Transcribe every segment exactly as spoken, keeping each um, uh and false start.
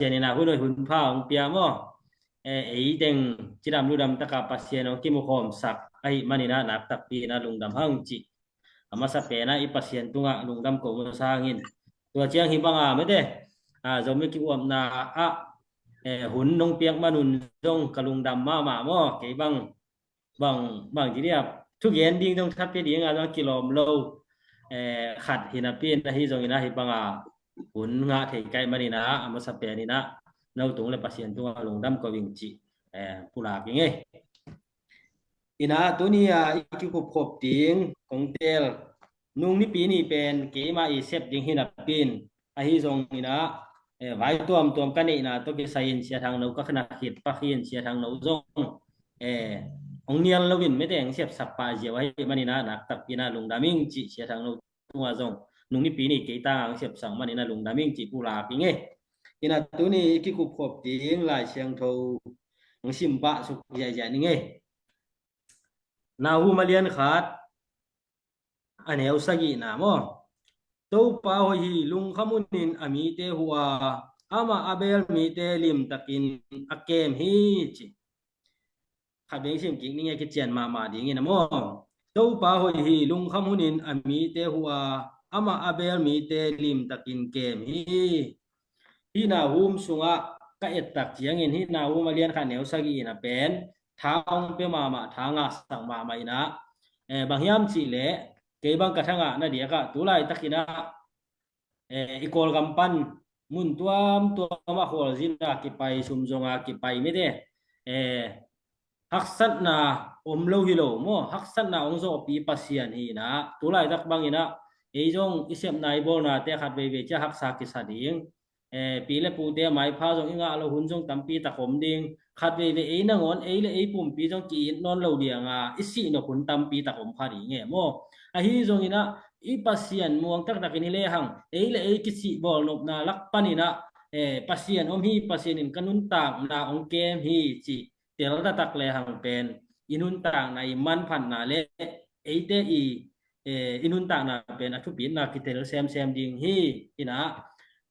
Pasian in ah hun hoih hun pha hong pia maw? Eh, ei teng cidam ludam taka Pasian hong kimukhawmsak ahih manin ah naktakpi in ah lungdam hang cih a masa pen ah i Pasian tungah lungdam ko masa hangin. Tua ciang hih banga mete, ah, Zomi kiuapna ah, eh, hun nong piak manun zong ka lungdam mahmah maw? Kei bang bang bang ci dia, thugen ding dong tha pia ding a dong kilawm lo, eh, khat hi napi in ahi zongin ahi banga hun ngah thei ka hih manin ah a masa pen in ah no tung le Pasian tungah lungdam ko ing cih, eh, pulak ing ei. In ah tuni a i kikupkhop ding kong teel nung nipi ni pen keima i sep ding hi napi in, ahi zongin ah, eh, vai tuamtuam ka neihna tawh kisai in Sia Thang No ka na khit pak hi in, Sia Thang No zong, eh, hong nial lo in mete hong sepsak pah ziau ahih manin ah naktakpi in ah lungdam ing cih Sia Thang No tungah zong nung nipi ni kei tangah hong sepsak manin ah lungdam ing cih pulak ing ei. In ah tuni i kikupkhop ding Lai Siangtho hong sim pah suk ziahziah ning ei. Nahum a lian khat, a neu sagihna maw? Topa hoih hi, lungkham hunin a mite huh a, amah a beel mite limtakin a kem hi, ci. Khat beng sim kik ning e, kician mahmah dingin a maw? Topa hoih hi, lungkham hunin a mite huh a, amah a beel mite limtakin kem hi. Hih Nahum sungah ka ettak ciangin hih Nahum a lian khat neu sagih in a pen tha hong pia mahmah, tha ngahsak mahmah in ah, eh, bang hiam cih leh kei bang ka tha ngahna diakah tu laitakin ah, eh, i Kawlgam pan mun tuamtuam ah khualzin a kipai, sum zong a kipai mete, eh, haksatna om lo hi lo maw? Haksatna hong zawhpih Pasian hi in ah tu laitak bangin ah ei zong i sepna i bawlnate khat veivei ciah haksa kisa ding. Eh, pi le pute maipha zong i ngah lo hun zong tampi tak om ding. Khat veivei ei nangawn ei le ei pumpi zong ki-it nawn lo ding a i sih nop hun tampi tak om kha ding e maw? Ahi zongin ah i Pasian muang taktakin hi lehang ei le ei kisih bawlnopna lak panin ah, eh, Pasian om hi, Pasian in ka nuntakna hong kem hi cih tel taktak lehang pen i nuntakna i manphatna le eite i, eh, i nuntakna pen a thupitna kitel semsem ding hi. In ah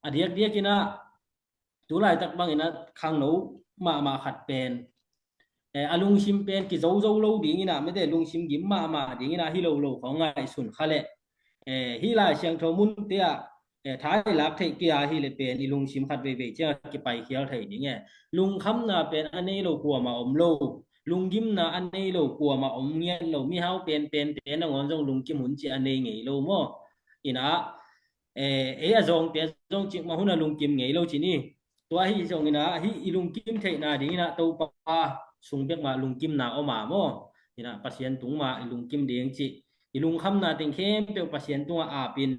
a diakdiakin ah tu laitak bangin ah khangno mahmah khat pen, eh, a lungsim pen kizozo lo dingin ah mete lungsim gim mahmah dingin ah hi lo lo khawng ngaihsun kha leh, eh, hih Lai Siangtho munte ah, eh, tha i lak theih kia hi le pen i lungsim khat veivei ciang a kipaikhial thei ding e. Lungkhamna pen a nei lo kuamah om lo. Lunggimna a nei lo kuamah om ngiat lo. Mihau penpente nangawn zong lungkim hun cih a nei ngei lo maw? In ah, eh, ei a zawngte zong cikmah hun a lungkim ngei lo ci ni. Tua ahi zongin ah hih i lungkim theihna dingin ah Topa sung bek mah lungkimna om a maw? In ah Pasian tung mah i lungkim ding cih, i lungkhamna teng khempeuh Pasian tungah apin,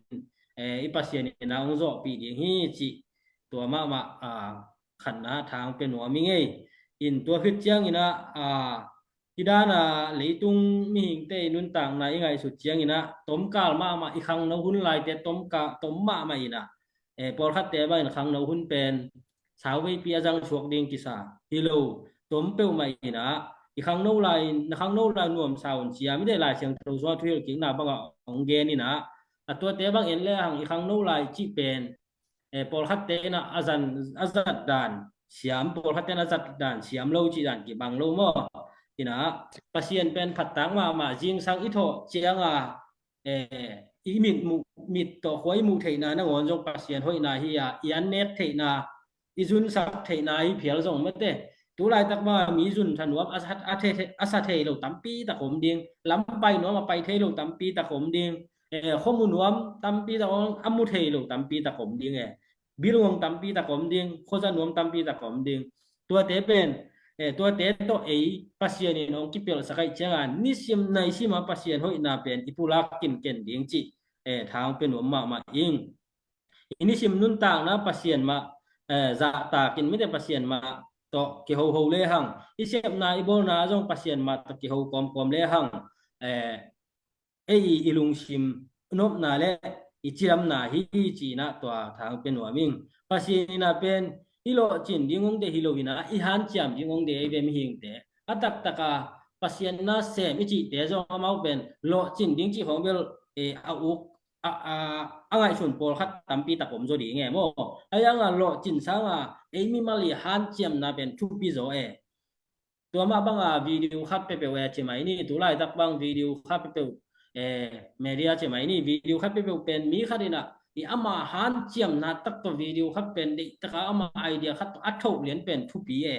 eh, i Pasian in ah hong zawhpih ding hi cih tua mahmah, ah, khatna tha hong pia nuam ing ei. In tua khit ciangin ah, ah, hih dan a leitung mihingte i nuntakna i ngaihsut ciangin ah tomkal mahmah i khangno hun laite tomka-, tom mahmah in ah, eh, pawlkhatte bangin khangno hun pen sauveipi a zang suak ding kisa hi lo, tom peuhmah in ah i khangno lai, na khangno lai nuamsa un cia mite Lai Siangtho sungah thuhilhkikna bangah hong gen in ah, a tuate bang en lehang i khangno lai cih pen, eh, pawlkhatte in ah a zan, a zat dan siam, pawlkhatte in a zat dan siam lo cih dan kibang lo maw? In ah Pasian pen phattak mahmah, zingsang i thawh ciang a, eh, i mit muh, mit tawh khua i muh theihna nangawn zong Pasian hoihna hi a, i an nek theihna, i zunsak theihna hi phial zong mete. Tu laitak bang a mi zun tha nuam a sa, a the, a sa thei lo tampi tak om ding. Lam pai nuam a pai thei lo tampi tak om ding. Eh, khuamu nuam tampi tak om, a mu thei lo tampi tak om ding e. Bilngong tampi tak om ding, khuaza nuam tampi tak om ding. Tuate pen, eh, tuate tawh ei Pasian in hong kipelhsak ahih ciangin nisim naisim a Pasian hoihna pen i pulak kinken ding cih, eh, tha hong pia nuam mahmah ing. I nisim nuntakna Pasian mah, eh, zahtakin mite Pasian mah tawh kihoho lehang, i sepna i bawlna zong Pasian mah tawh kiho kawmkawm lehang, eh, ei i lungsim nopna le i cidamna hi ci-in ah tua tha hong pia nuam ing. Pasian in ah pen i lawhcin ding hong deih hi lo in ah i hanciam ding hong deih ei ve mihingte. A taktaka Pasian na sem i cihte zong amau pen lawhcin ding cih khawng bel, eh, a uk a, a, a ngaihsun pawlkhat tampi tak om zaw ding e maw. Ahi hanga lawhcin sanga ei mimal i hanciamna pen thupi zaw e. Tua mah banga video khat peuhpeuh e ci mai ni, tu laitak bang video khat peuhpeuh, eh, media ci mai ni, video khat peuhpeuh pen mi khat in ah i ama hanciamna tak tawh video khat pen deih taka ama idea khat tawh a thoh lian pen thupi e.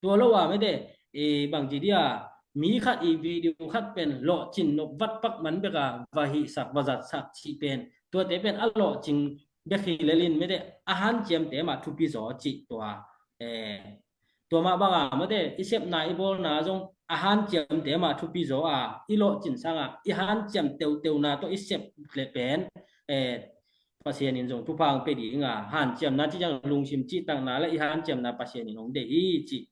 Tua lo a mete, eh, bangci dia mi khat i video khat pen lawhcin nop vat pak man beka va hihsak va zatsak cih pen, tuate pen a lawhcing bek hi lelin mete a hanciamte mah thupi zaw cih tua, eh, tua mah banga mete i sepna i bawlna zong a hanciamte mah thupi zaw a, i lawhcin sanga i hanciam teuteuna tawh i sep le pen, eh, Pasian in zong thupha hong pia dinga, hanciamna ci ciang lungsim cihtakna le i hanciamna Pasian in hong deih hi cih,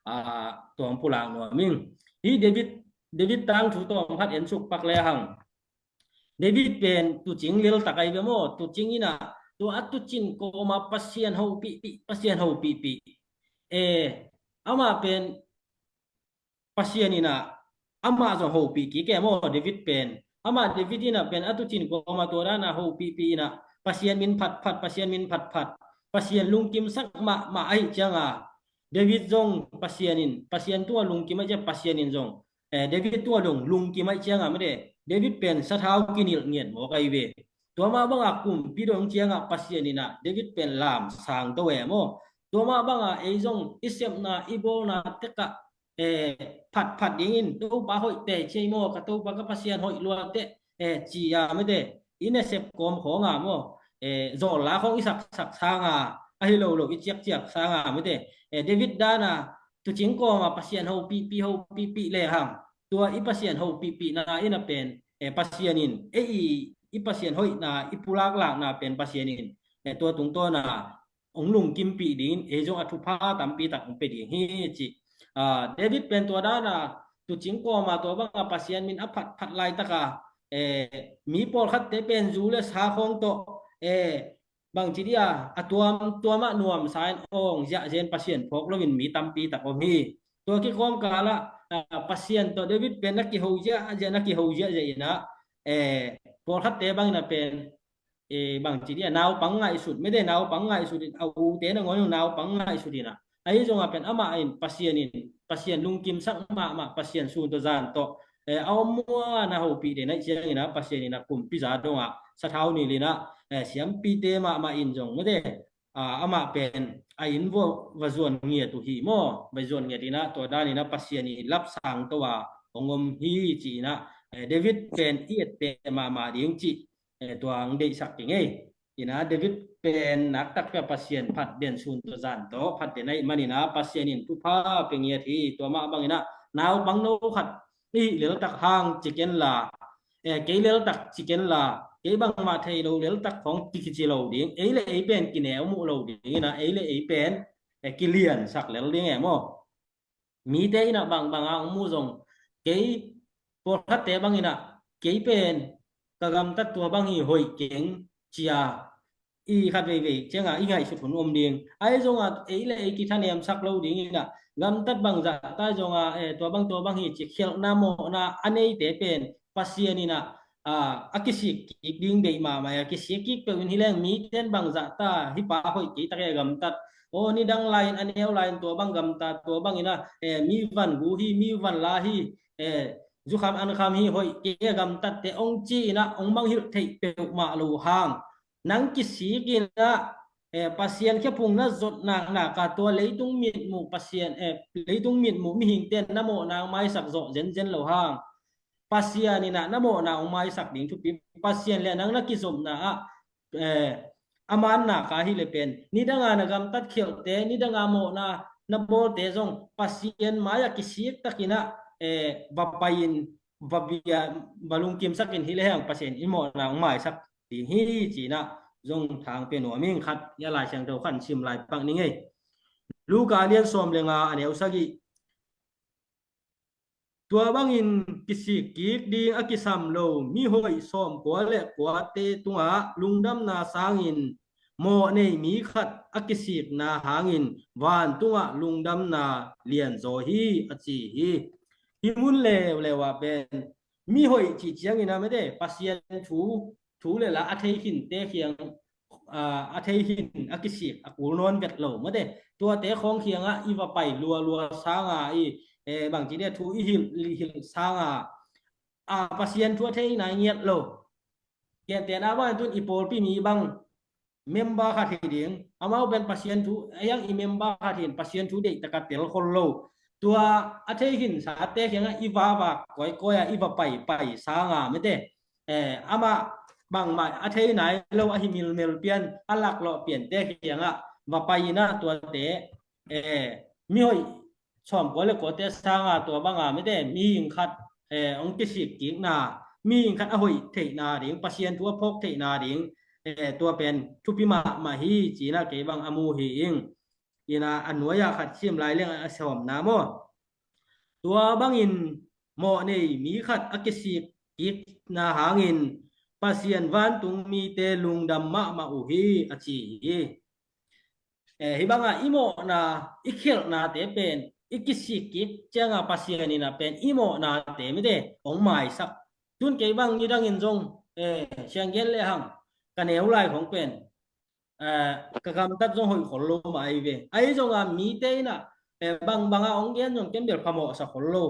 ah, tua hong pulak nuam ing. Hih David, David tangthu tawm khat en suk pak le hang. David pen tuucing leltak ahi ve maw, tuucing in ah tua a tuucin kawma Pasian hopihpih, Pasian hopihpih. Eh, amah pen Pasian in ah amah zong hopih kik e maw, David pen. Amah David in ah pen a tuucin kawma tua dana hopihpih in ah Pasian min phatphat, Pasian min phatphat, Pasian lungkimsak mahmah ahih cianga David zong Pasian in, Pasian tungah lungkim ahih ciang Pasian in zong, eh, David tungah dong lungkim ahih cianga mete David pen sathau kinilh ngiat mawk ahi ve. Tua mah banga kumpi dong cianga Pasian in ah David pen lamsang to e maw. Tua mah banga ei zong i sepna i bawlna tekah, eh, phatphat dingin Topa hoih teci ei maw, ka Topa ka Pasian hoih luateh, eh, ci a mete i nasep kawm khawnga maw, eh, zawlla khawng i saksak sanga ahi lo lo i ciakciak sanga mete, eh, David dana tuucing kawma Pasian hopihpih, hopihpih le hang tua i Pasian hopihpihna in ah pen, eh, Pasian in ei i, i Pasian hoihna i pulaklakna pen Pasian in, eh, tua tungtawna hong lungkimpih dingin ei zong a thupha tampi tak hong pia ding hi ci. Ah, David pen tua dana tuucing kawma tua banga Pasian min a phatphat laitaka, eh, mi pawlkhatte pen zu le sa khawng tawh, eh, bangci dia a tuam tuamah nuamsa in awng ziahziah in Pasian phawk loin mi tampi tak om hi. Tua kikawm kalah, ah, Pasian tawh David pen na kiho ziahziah, na kiho ziahziah in ah, eh, pawlkhatte bangin ah pen, eh, bangci dia naupang ngaihsut, mete naupang ngaihsut in, a ute nangawn naupang ngaihsut in ah, ahi zongah pen amah in Pasian in, Pasian lungkimsak mahmah, Pasian sun tawh zan tawh, eh, a om mua na hopih den ahih ciangin ah Pasian in ah kumpiza dongah sathau nilh in ah, eh, siampite mahmah in zong mete, ah, amah pen a inn va, va zuan ngiat uh hi maw, va zuan ngiat in ah tua dan in ah Pasian in lapsang to a hong om hi ci in ah, eh, David pen i etteh mahmah ding cih, eh, tua hong deihsak ding ei. In ah David pen naktakpi a Pasian phat den sun tawh zan tawh phat den ahih manin ah Pasian in thupha pia ngiat hi. Tua mah bangin ah naupang no khat i leltak hang ci ken la, eh, kei leltak ci ken la, kei bangmah thei lo leltak khawng kici lo ding, ei le ei pen kineu muh lo ding in ah ei le ei pen, eh, kiliansak lel ding e maw. Mite in ah bangbang a hong mu zong, kei pawlkhatte bangin ah kei pen ka gamtat tua bang hi hoih keng cia i khat veivei cianga i ngaihsut hun om ding. Ahi zongah ei le ei kithanemsak lo ding in ah gamtat bang zahta zongah, eh, tua bang tua bang hi ci khialhna mawhna a neite pen Pasian in ah, ah, a kisik kik ding deih mahmah a, kisik kik peuh in hi leng miten bang zahta hih pa hoih kei tak e gamtat. Aw, nidang lai-in a neu lai-in tua bang gamtat, tua bangin ah, eh, mi van gu hi, mi van la hi, eh, zukham ankham hi, hoih kei a gamtatte hong ci in ah hong mangngilh theih peuhmah lo hang nang kisik in ah, eh, Pasian khephung na zot naknak a tua leitung mitmuh Pasian, eh, leitung mitmuh mihingte na mawhna hong maisak zawh zenzen lo hang Pasian in ah na mawhna hong maisak ding thupi. Pasian le nang na kizopna ah, eh, a manna ka hi le pen nidanga na gamtat khialhte, nidanga mawhna na bawlte zong Pasian mai-ah kisik takin ah, eh, va pai-in va bia, va lungkimsakin hi le hang Pasian in mawhna hong maisak ding hi ci-in ah zong thang pia nuam ing. Khat i a Lai Siangtho khan sim lai pak ning ei. Luka lian sawm le nga a neu sagih. Tua bangin kisik kik ding a kisam lo mihoih sawmkua le kuate tungah lungdamna sangin mawh nei mi khat a kisikna hangin vantungah lungdamna lianzaw hi a ci hi. Hih mun leuleu ah pen mihoih cih ciangin a mete Pasian thu, thu le la a thei khinte khiang, a, a thei khin a kisik a kul nawn vet lo mate. Tuate khawng khiangah i va pai lualua sanga i, eh, bangci dia thu i hilh, i hilh sanga, a, Pasian thu a thei nai ngiat lo. Gentehna bang tun i pawlpi mi bang member khat hi ding, amau pen Pasian thu, a hiang i member khat hin Pasian thu deih taka tel khol lo. Tua a thei khin sate khiangah i va va kawikawi a i va pai pai sanga mate. Eh, amah bangmah a thei nai lo a hi milmel pian, a laklawh piante khiangah va pai inah tuate, eh, mihoih sawmkua le kuate sanga tua banga mite mihing khat, eh, hong kisik kikna, mihing khat a hoih theihna ding, Pasian thu a phawk theihna ding, eh, tua pen thupi mahmah hi, cinah kei bang a mu hi ing. Inah a nuai-ah khat sim lai leng a sawmna maw. Tua bangin mawh nei mi khat a kisik kikna hangin Pasian vantung mite lungdam mahmah uh hi, a ci hi. Eh, hih banga i mawhna, i khialhnate pen i kisik kik cianga Pasian inah pen i mawhnate mite hong maisak. Tun kei bang nidangin zong, eh, siang gen lehang ka neu lai khong pen, eh, ka gamtat zong hoih khol lo mah ahi ve. Ahi zonga mite inah, eh, bangbanga hong gen zong ken bel phamawhsa khol lo.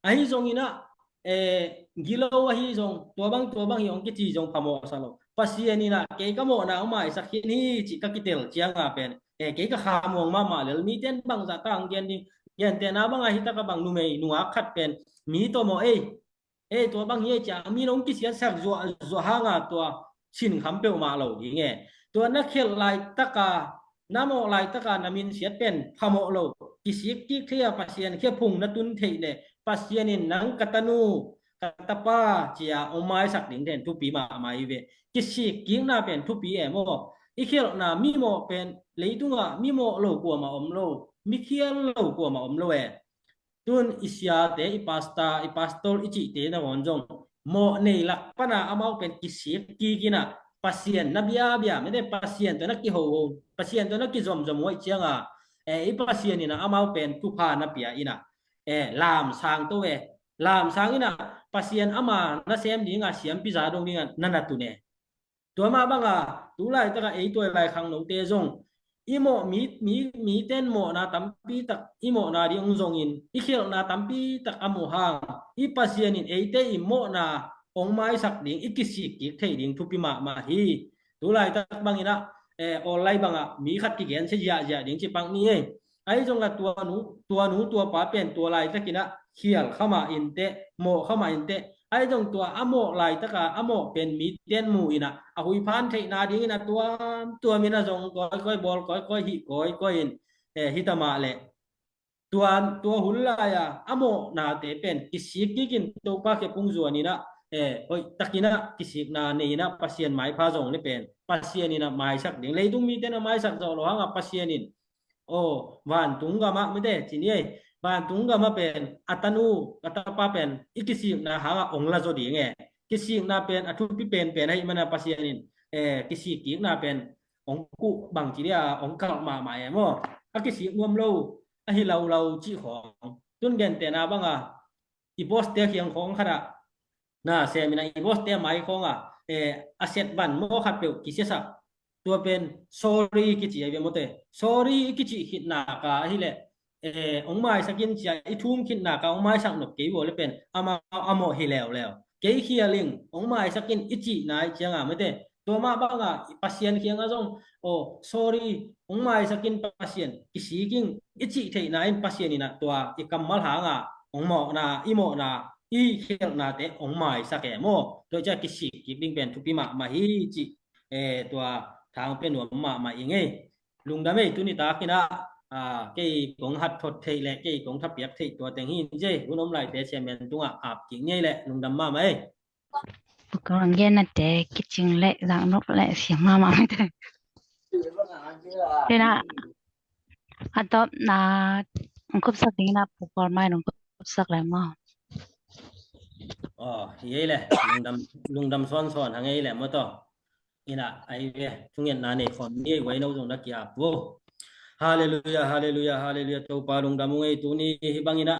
Ahi zonginah, eh, gilo ahi zong, tua bang, tua bang hi hong kici zong phamawhsa lo. Pasian inah kei ka mawhna hong maisak khin hi cih ka kitel cianga pen, eh, kei ka khamuang mahmah lel. Mite in bangzah ta hong gen ding, gentehna banga hi taka bang numei nungak khat pen mi tawh mawh ei, ei, tua bang hi ei cia mi nong kisiansak zuahzuah hanga tua sin kham peuhmah lo ding e. Tua na khialh laitaka, na mawh laitaka na minsiat pen phamawh lo, kisik kik thei a Pasian khia phung na tun theih le Pasian in nang ka tanu, ka tapa cia hong maisak ding then thupi mahmah hi ve. Kisik kikna pen thupi e maw. I khialhna mimawh pen leitungah mimawh lo kuamah om lo, mikhial lo kuamah om lo e. Tun i siate, i pasta, i pastor i cihte nangawn zong mawh nei lak pana amau pen kisik kikinah Pasian na biabia mete, Pasian tawh na kihoho, Pasian tawh na kizomzom huai cianga, eh, i Pasian inah amau pen thupha na pia inah, eh, lamsang to e. Lamsang inah Pasian ama na sem dinga siampi za dong dinga na na tun e. Tua mah banga tu laitaka ei tuai lai khangnote zong i mawh mi, mi, miten mawhna tampi tak i mawhna ding hong zongin i khialhna tampi tak a muh hang i Pasian in eite i mawhna hong maisak ding, i kisik kik thei ding thupi mahmah hi. Tu laitak banginah, eh, online bangah mi khat kigen sia ziahziah ding ci pak ni ei. Ahi zongah tua nu, tua nu, tua pa pen tua laitakinah khial khamah inteh, mawh khamah inteh. Ahi zong tua a mawh laitaka a mawh pen miten mu inah a huiphan theihna dinginah tuamtuam inah zong kawikawi, bawl kawikawi, hih kawikawi in, eh, hita mah leh tua, tua hun lai-a a mawhnate pen kisik kikin Topa khia phung zuan inah, eh, hoihtakinah kisikna nei inah Pasian maipha zong le pen Pasian inah maisak ding. Leitung mite na maisak zawh lo hangah Pasian in, aw, vantung gamah mete ci ni ei. Vantung gamah pen a tanu, a tapa pen i kisikna hangah hong la zaw ding e. Kisikna pen a thupi penpen ahih mana Pasian in, eh, kisik kikna pen hong kuh bangci dia hong kalh mahmah e maw. A kisik nuam lo, a hi lo lo cih khawng. Tun gentehna banga i boss te khiang khawng khatah na sem inah i boss te mai khawngah, eh, a set van maw khat peuh kisiasak. Tua pen sorry kici a bia mawte. Sorry i kici khitnaka ahileh, eh, hong maisakin cia i thum khitnaka hong maisak nop kei uh le pen amau a mawh hi leuleu. Kei khial ing, hong maisakin i cih nai cianga mawte. Tua mah banga Pasian khianga zong, aw, sorry, hong maisakin Pasian, kisik ing i cih theihna in Pasian inah tua i kammal hanga hong mawhna, i mawhna, i khialhnate hong maisak e maw. Tua cia kisik kik ding pen thupi mahmah hi cih, eh, tua thang pen nuam mahmah ing ei. Lungdam ei, tuni takinah, ah, kei kong hat thot theih le kei kong thapiak theih tua teng hi in cia, hun om laite chairman tungah ap kik ngei le lungdam mahmah ei. Kong gen nate kicing le zang nok le siam mahmah mete. Tena a tawpna hong kupsak dingin a pukol mai hong kupsak le maw. Aw, hi ei le, lungdam, lungdam sawnsawn hang ei le maw taw. Inah, ai ve, thungetna nei khawm ni ei, guai no zong na kiap uh. Halleluia, halleluia, halleluia, Topa lungdam ung ei, tuni hi banginah